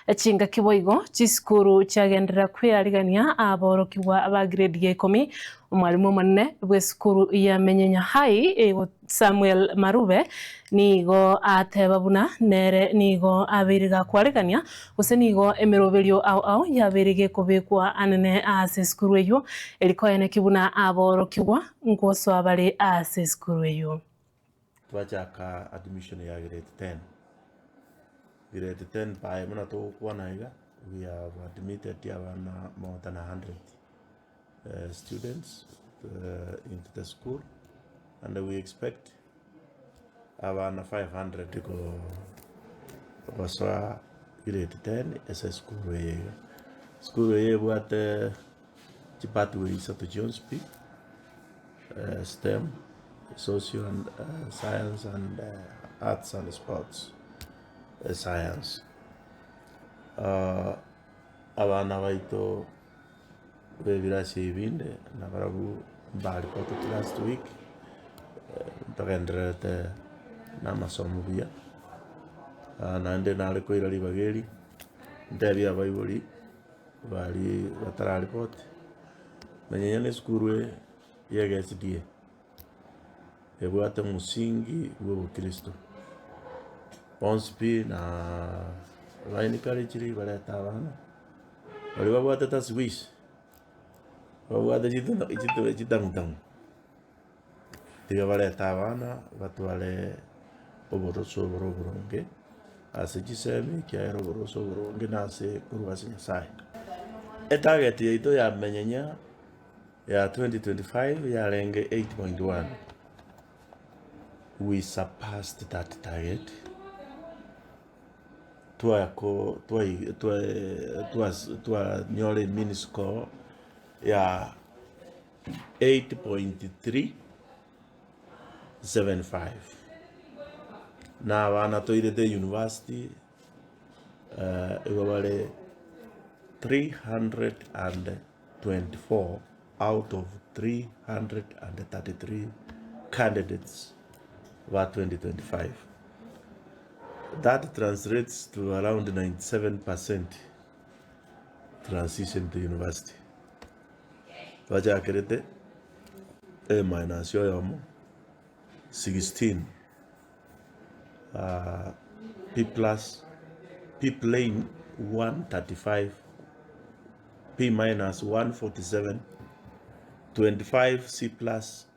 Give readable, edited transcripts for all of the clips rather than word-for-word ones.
Chingaki boigo chisukuru chiagenderera kwearigania aborokigwa ba grade ya ikomi. Omwalimu omonene bw'esukuru ya Menyenya High, Samuel Marube, nigo ateba buna nere nigo abeire gakwarigania gose nigo emeroberio ao ao yabeire gekobekwa anene ase esukuru eyio, eri koeneki buna aborokigwa nkosoa bare ase esukuru eyio. Twachaka admission ya grade ten, grade ten by buna togokwana iga, we have admitted abana more than a hundred students into the school and we expect abana 500 gosoa grade ten ase esukuru eye iga. Esukuru eye ebwate chipathway isato chionsi pi, STEM, social and science and arts and sports science. Abana baito b'ebirasi ebi binde nabarabwo mbaripoteti last week, ntogendererete namasomo buya, naende nare koira ribaga eri, ntebie abaibori baria batararipoti, manya onye na esukuru eye ya eSDA, ebwate omosingi bwa obokristo, bonsi pi na ba encourage barete abana. Baria babwate taswisi, babwate chitang'utang'u, tiga barete abana batware oboroso oboro oboronge ase chisemi ekiagera oboroso oboronge nase korwa ase Nyasaye. Etarget yaito ya menyenya ya 2025 yarenge 8.1, we surpassed that target. Twanyora emean score ya 8.375 na abana toirete university igo bare 324 out of 333 candidates ba 2025. That translates to around 97% transition to university. Twachakerete A minus oyomo, 16 B plus, B plain 135, B minus 147, 25 C plus,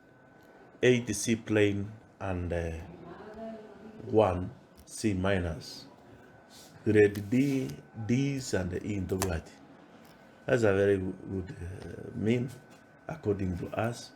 8 C plain and 1 C minus. Grade D, Ds and E ntobwati. That's a very good mean according to us.